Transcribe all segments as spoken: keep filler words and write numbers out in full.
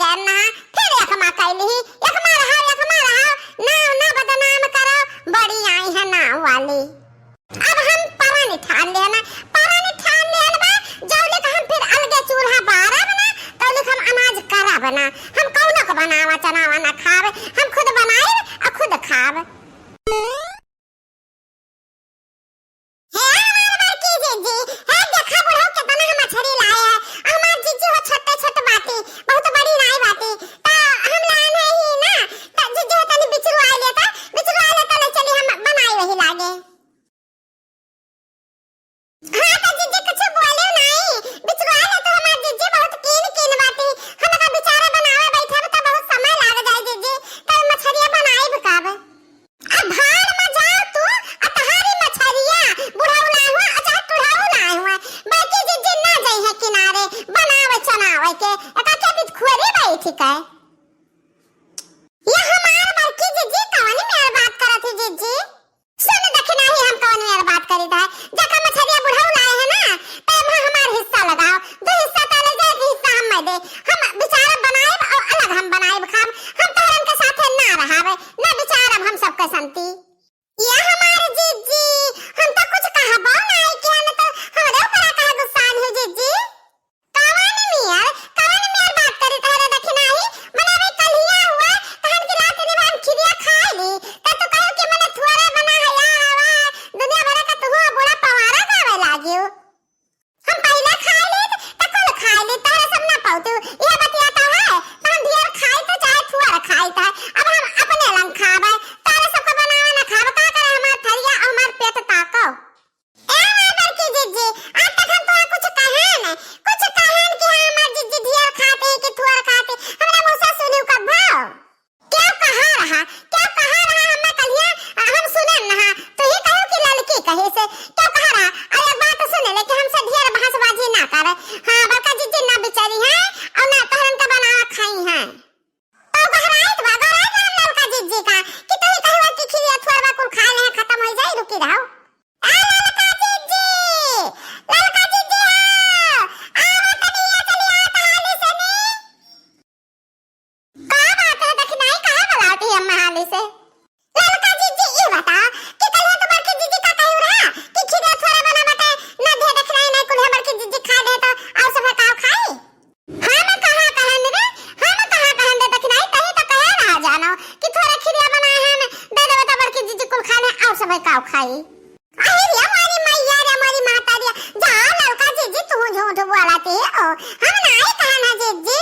गए ना, फिर एकमा कैली, एकमा रहा, एकमा रहा, नाम ना बदनाम करो, बड़ी आई है नाम वाली। अब हम परानी ठान लेना, परानी ठान लेन बा, जौले का हम फिर अलगे चूल्हा बारब ना, तौले का हम अनाज करब ना, हम कौनो को बनावा चनावा ना खाब, हम खुद बनाइब और खुद खाब। हे हमार बड़की जिज्जी, हे देखा बुढ़ऊ केतना हम मछरी लाए हैं। हमार जिज्जी हो छोटे छोट बाटी, बहुत बड़ी नाई बाटी। त हम लान है ही ना, त जिज्जी हो तनी बिचरू आए लेता, बिचरू आए लेता ले चली हम बनाई वही लागे। हाँ त जिज्जी कुछ बोले नहीं, बिचरू आए ले तो हमार जिज्जी बहुत कीन कीन बाटी। हम का बेचारा बनावे बैठब त बहुत समय लाग जाए जिज्जी, त मछरिया बनाई कब? अब भाड़ में जाओ तू, आ तहारी मछरिया, बुढ़ऊ लाए हुआ, आ चाहे टुढ़ऊ लाए हुआ, बड़की जिज्जी ना जाई है किनारे, बनावे चनावे के, एका के बीच खुअरी बैठी के। ये हमार बड़की जिज्जी कवनी मेर बात करत ही जिज्जी? सुन देखी नाही हम कवनी मेर बात करी था, जका मछरिया बुढ़ऊ लाए है ना, तब हमार हिस्सा लगाओ, दो हिस्सा ताले जाए, एक हिस्सा हम दे, हम बेचारा बनाएब और अलग हम बनाएब खाब, हम तोहरन के साथे ना रहावे, ना बेचारब हम सबके संती। ये हमार जिज्जी, हम तो कुछ कहबो नाई किहन तो हमरे ऊपर काहे गुस्सान हो जिज्जी? कवन मियर, कवन मियर बात करी तहरे देखी नाही? मने अभी कलिया हुआ, तहन की रात दिन हम खिरिया खाए ली, त तू कहो कि मने थुअरे बना है या हवा, दुनिया भर का तुहू बूढ़ा पवारा गावे लागियो। हम पहिले खाए लेत, त कुल खाए लेत, तोहरे सब ना पौतू। इहे बतिया त है, त हम ढेर खाइत चाहे थुअर खाइत है। अब हम अपने लंग खाबे, तोहरे सबके बनावे ना खाबे, का करे हमार थरिया, हमार पेट ताको। ए हमार बड़की जिज्जी, आज तक हम तोहरा कुछ कहेन, कुछ कहेन कि हाँ हमार जिज्जी ढेर खाती कि थुअर खाती, हमरा मुँह से सुनियो कब? क्यों कहा रहा, क्यों कहा रहा, हमें कलिया, आ, हम सुने न हा, तू ही कहो कि ललकी कहे से, क्यों कहा रहा? अरे एक बात सुने ले कि हमसे ढेर बहसबाजी ना करे। हाँ, बड़का जिज्जी ना बिचारी है, और ना तोहरन के बनावा खाई है। तो गहराइत बा, गहराइत बा ललका जिज्जी का, कि तू ही कहो कि खिरिया थुअरवा कुल खा ले, खत्म हो जाई, रुकी रहो। आ ललका जिज्जी, ललका जिज्जी हो, आवा तनी, आ चली, आ तहाली से नी। का बात है दखिनाई, काहे बुलावती है अम्मा हाली से? ललका जिज्जी, ई बता कि कलिया तो बड़की जिज्जी का कहू रहा कि खिरिया थुअरा बना बाटे, ना दे दखिनाई, ना कुल्हे बड़की जिज्जी खा दे तो और सब का खाई? हम कहाँ कहन रे, हम कहाँ कहन रे दखिनाई, तही तो कहे रहा जानो कि थोड़ा खिरिया बनाए हैं, दे देवे तो बड़की जिज्जी कुल खा ले और सब का खाई। अरे रे हमारी मैया रे, हमारी माता रे, जा ललका जिज्जी तू झूठ बोलाती हो, हम नाई कहना जिज्जी।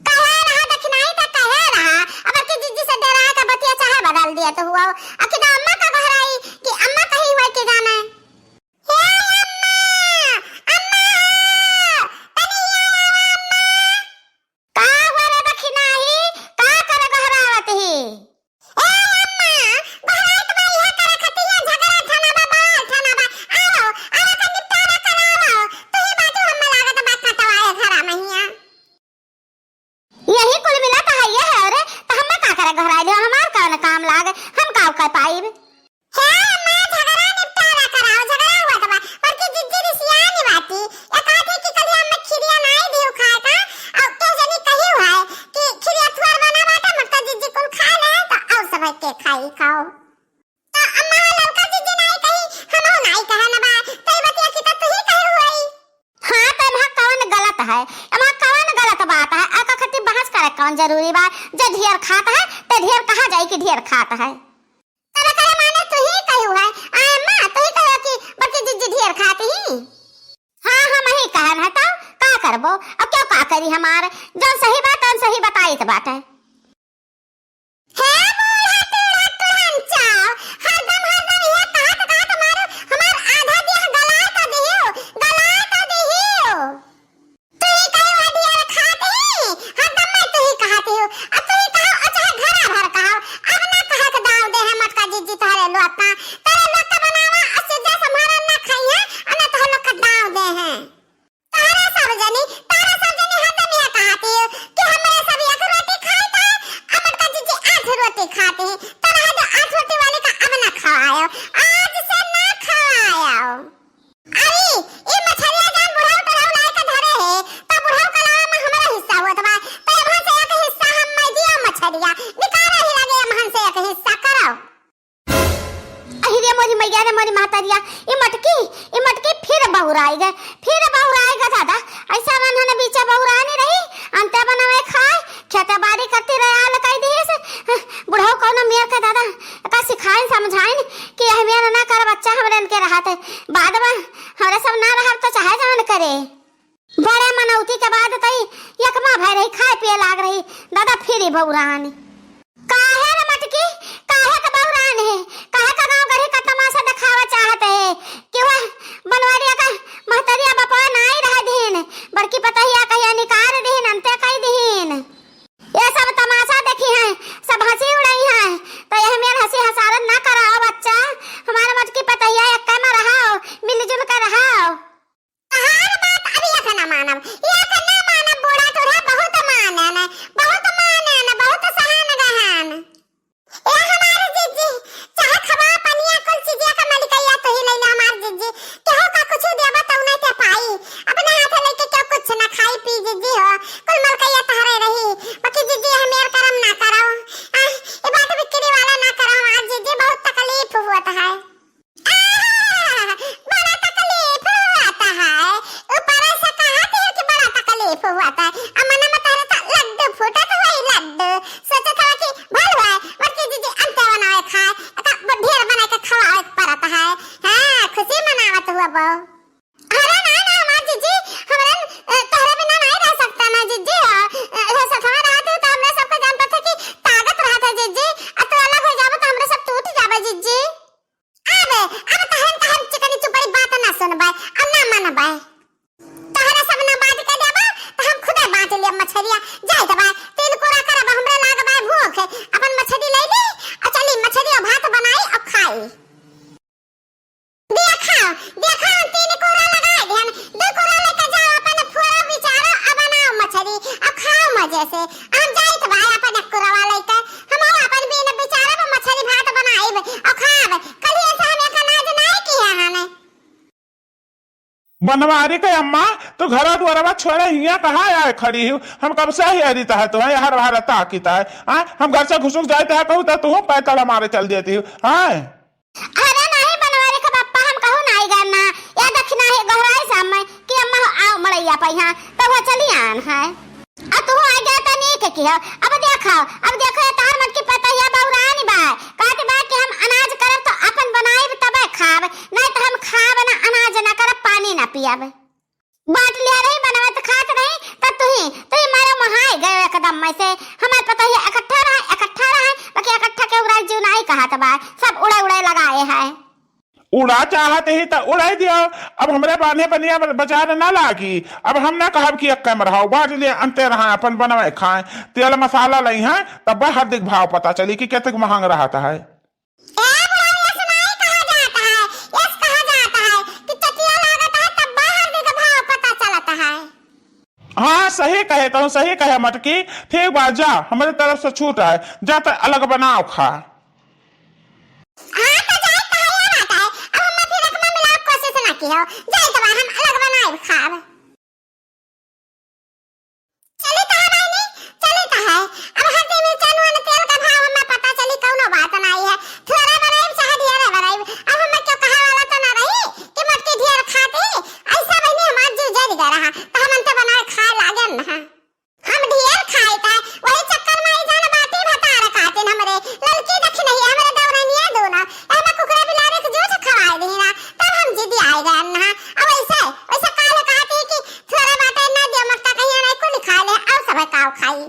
कहे रहा दखिनाई त कहे रहा, अब की जिज्जी से डेरा के बतिया चाहे बदल दिया तो हुआ। अखिदा अम्मा का गहराई कि अम्मा कही हुआ कि जाना। हे अम्मा, अम्मा, तनी हिया आवा अम्मा। का हुआ रे दखिनाई, का कर गहरावत ही? ए अम्मा, गहराई त बा, इहे करे खतिया झगड़ा ठाना बा, बवाल ठाना बा। आओ, आओ त निपटारा कराओ। तू ही बाजू हम्मा लागत बा कटवाए घरा महिया। यही कुल मिला त हइये है रे, त हम्मे का करे घराई लियो, हमार कौन काम लागे, हम का कर पाइब? हे अम्मा, झगड़ा निपटारा कराओ, झगड़ा हुआ त बा, बड़की जिज्जी रिसियानी बाटी, या कहत है कि कलिया में खिरिया नाई दियो खाए का, और के जनी कही हुआ है कि खिरिया थुअर बना बाटा, मोटका जिज्जी कुल खा ले, त और सब के खाई खाओ। त अम्मा ललका जिज्जी नाई कही, हमहू नाई कहे न बा, त ई बतिया की त तू ही कहे हुई। हाँ, त एमा कवन गलत है? एमा कवन गलत बात है? आ का खातिर बहस करे कवन जरूरी बा? जे ढेर खात है, ते ढेर कहा जाई कि ढेर खात है। तब करे माने तू ही कहू है। आ अम्मा, तू ही कहो कि बड़की जिज्जी ढेर खाती ही। हाँ, हम ही कहन है, तब का करबो? अब क्यों का करी हमार? जौन सही बात, तौन सही बताइत बाटे। हे बूढ़ा टूढ़ा टुहन चाव, हरदम हरदम इहे कहत कहत मारू, हमार आधा देह गलाए तो दिहियो, गलाए तो दिहियो। तू ही कही हुआ ढेर खात ही, हरदम मैं तू ही कहत ही हो, अब तू ही कहो, और चाहे घरा भर कहो, अब ना कहे के दाव दे है मोटका जिज्जी तोहरे लोग का, तोहरे लोग का बनावा, और सिज्जा संभारा ना खाई है, और ना तोहरे लोग का दाव दे है। तारा सब जनी, तारा सब जनी हरदम यह कहती हो कि हमरे सब एक रोटी खाई त दिया, निकालो ही लगे महन से एक हिस्सा करो। अहि रे मोरी मैया रे मोरी महतरिया, ई मटकी, ई मटकी फिर बउराइ गए, फिर बउराइ गए दादा। अइसा मनहन बीचे बउरानी रही, अंते बनावे खाए, खेते बारी करती रहे, आल कइ दिहिस। बुढ़ऊ कउनो मेर के दादा, एका सिखाइन समझाइन कि एह मेर ना कर बच्चा, हमरे इनके रहत है। बाद में हमरे सब ना रहब तो चाहे जवन करे। बड़े मनौती के बाद तई यकमा भय रही, खाए पिए लाग रही, दादा फिर ही बउरानी। काहे रे मटकी, काहे का बउरान है? काहे का गाँव गढ़ी का तमाशा देखावा चाहत है कि वह बनवारिया का महतरिया बपवा नाई रह दीन, बड़की पतहिया कहिया निकार दीन, अंते कइ दीन। ये सब तमाशा देखी हैं, सब हँसी उड़ाई हैं, तो यह मेर हँसी हँसारत ना कराओ बच्चा। हमार मटकी पतहिया एक्के में रहाओ, मिलजुल कर रहाओ। तहार बात अब एक ना मानब, एक ना मानब, बूढ़ा टूढ़ा बहुत मानेन, बहुत मानेन, बहुत सहान गहान। ए हमार जिज्जी, चाहे खवा पनिया कुल चीजिया का मलिकइया तोही लइले हमार जिज्जी, केहू का कुछ देबा तउ नहीं ते पाई, अपने हाथे लइके केहू कुछ ना खाई पी जिज्जी हो, कुल मलकइया तहरे रही, बाकी जिज्जी हमेर करम ना कराओ, आ, ये बात बिक्री वाला ना कराओ हमार जिज्जी, बहुत तकलीफ होत है। आह, बड़ा तकलीफ होत है। ऊपर से कहत है कि बड़ा तकलीफ होत है। आ मन में तोहरे तो लड्डू फूटत होई, लड्डू। सोचत हवा कि भल होए, बड़की जिज्जी अंते बनाए खाए, एका ढेर बनाए के खवाए के परत है। हाँ, खुशी मनावत हुआ बहू। अरे ना, ना, हमार जिज्जी, हमरे, अ, तोहरे बिना नहीं रह सकता ना जिज्जी। अ, अ, सथवा रहत है तो हमरे सबके जान पड़त है कि ताकत रहत है जिज्जी। आ तू अलग हो जाबो तो हमरे सब टूट जाबे जिज्जी। अब, अब तहन, तहन चिकनी चुपड़ी बात ना सुनबै, अब ना मनबै। तहरा सब ना बाँट के देबा, त हम खुदे बाँट लेब मछरिया। जाइत बा, तीन कोरा करब, हमरे लाग बा भूख। अपन मछरी लइ ली, अ चली मछरी अ भात बनाई अ खाई। देखा, देखा, हम तीन कोरा लगाइ देहन, दू कोरा लेके जाओ, अपन फोरो बिचारो अ बनाओ मछरी अ खाओ मजे से। हम जाइत बा अपन एक कोरवा लेके, हम अपन बीन बिचारब, मछरी भात बनाइब अ खाब। कलिए से हम एक अनाज नाई किहे हन। बनवारी के अम्मा, तू घरा दुआरवा छोड़े हियाँ कहाँ आए खड़ी हू? हम कब से ही अरित है तुम्हें हर बार ताकित है। हाँ, हम घर से घुसुक जाइत है कहूँ तो तू पैतड़ा मारे चल देती हू। हाँ। अरे नहीं बनवारी के पप्पा, हम कहूँ नाई गए ना। या दखिना ही गोहराई सामने कि अम्मा हो आओ मड़ैया पे यहाँ, तब वो चली आन है। अब तू आ गया त नीक किहो। अब देखो, अब देखो, ये तहार मटकी पतहिया बउरानी बा। कहत बा कि हम अनाज करब तो अपन बनाइब तबे खाब, नहीं तो हम खाब ना, अनाज ना करब, पानी ना पियब। बाँट लिया रही, बनवत खात रही, त तुही, तुही मारे मोहाय गए एकदम में से। हमार पतहिया इकट्ठा रहे, इकट्ठा रहे, बाकी इकट्ठा के उड़ाई जीव नाई कहत बा, सब उड़े उड़े लगाए है। उड़ा चाहत ही त उड़ाई दियो। अब हमरे बान्हे बनिया ब-, बजार ना लागी। अब हम ना कहब कि एक्के में रहो, बाँट लिए, अंते रहा, अपन बनवे खाए। तेल मसाला लई हैं, तब हर दिक भाव पता चली कि केतक महंग रहत है। ए बुढ़ऊ, यस नाई कहा जात है, यस कहा जात है कि चटिया लागत है, तब हर दिक भाव पता चलत है। हाँ, सही कहे, तू सही कहे मटकी। ठीक बा, जा, हमरे तरफ से छूट है, जा त अलग बनाओ खा। हाँ, तो जाए तो है, ये बात है। अब हम फिर अपना मिलाप कोशिश ना की हो। जाए तो बा, हम अलग बनाए खाब। चली तो है बहिनी, चली तो है। अब हर दिन चनू अन तेल का भाव हमें पता चली, कौनो बात नाई है। थोड़ा बनाइब चाहे ढेरे बनाइब, अब हमें क्यों कहा वाला तो ना रही कि मटकी ढेर खाती। ऐसा बहिनी हमार जीव जल गया रहा, तो हम अंत बनाए खाए लागे ना। हम ढेर खाइत है, वही चक्कर में ई जान बाटी भतार काटिन हमरे, ललकी दखिनही हमरे दौरनिया दूनो, एमे कुकुरा बिलारे के जूठ खवाए दीना, तब हम जिदी आए गए ना। अब ऐसे, वैसे काल कहती कि थोड़ा बाटे ना दियो, मक्का कहिया नहीं कुल खा ले, और सब काव खाई।